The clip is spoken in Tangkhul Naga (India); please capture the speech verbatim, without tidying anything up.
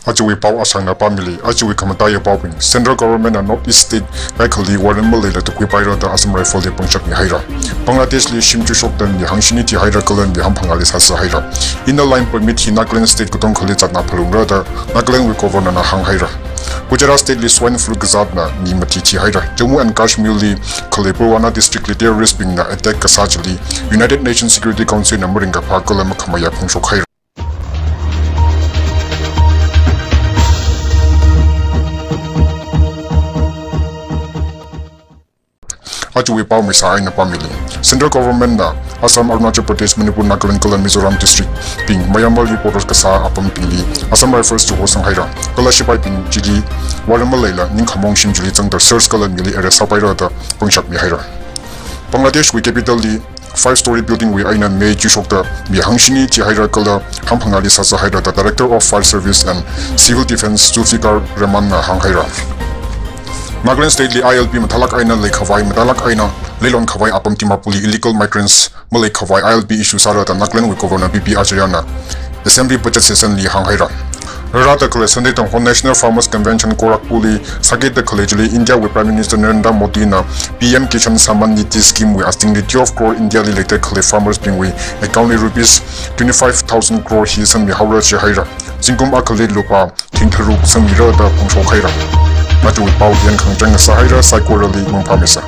Ajawui pao asangna pāmili. Ajawui khamataiya paobing. Central Government na North East State kaikhali warrant maleila tukkhuipaira da Assam Rifle li pangshap mihaira. Bangladesh li shim chuishokda mi hangshini thihaira kala mi hamphangāli sāsā haira. Inner Line Permit hi Nagaland State katongkhali zatna phalungra da Nagaland wui Governor na hānghaira. Gujarat State li swine flu kazatna mi mathi thihaira. Jammu and Kashmir li khalei Pulwama District li terrorist bingna attack kasā chili United Nations Security Council na maringkaphā kala makhamayā phongshok haira. Ajawui pao maisā eina pāmili. Central Government na Assam, Arunachal Pradesh, Manipur, Nagaland kala Mizoram district bing Myanmar li border kasā apambingli Assam Rifles chiho sanghaira. Kala shipaibing chili warrant maleila ningkhamaong shim chili zangda search kala mili arrest sāpaira da pangshap mihaira. Bangladesh wui capital li five story building wui eina mei chuishokda mi hangshini thihaira kala hamphangāli sāsā haira da Director of Fire Service and Civil Defence Zulfikar Rahman na hānghaira. Nagaland State li I L P mathālāk eina leikhavai, mathālāk eina leilon khavai apam Dimapur li illegal migrants maleikhavai I L P issue sāra da Nagaland wui Governor B P Acharya na Assembly budget session li hānghaira. Rārada khalei Sunday thang hon National Farmers Convention Gorakhpur li sākida khalei chili India wui Prime Minister Narendra Modi na P M Kisan Samman Nidhi Scheme wui azingli twelve crore India li leida khalei farmers bingwui account li rupees twenty-five thousand crore hi sangmihaora jihaira. Zingkum akhali lupā thing tharuk sangmira da phongshok haira. Ajawui pao yan khangachang sāhaira, saikorali mangpha misa.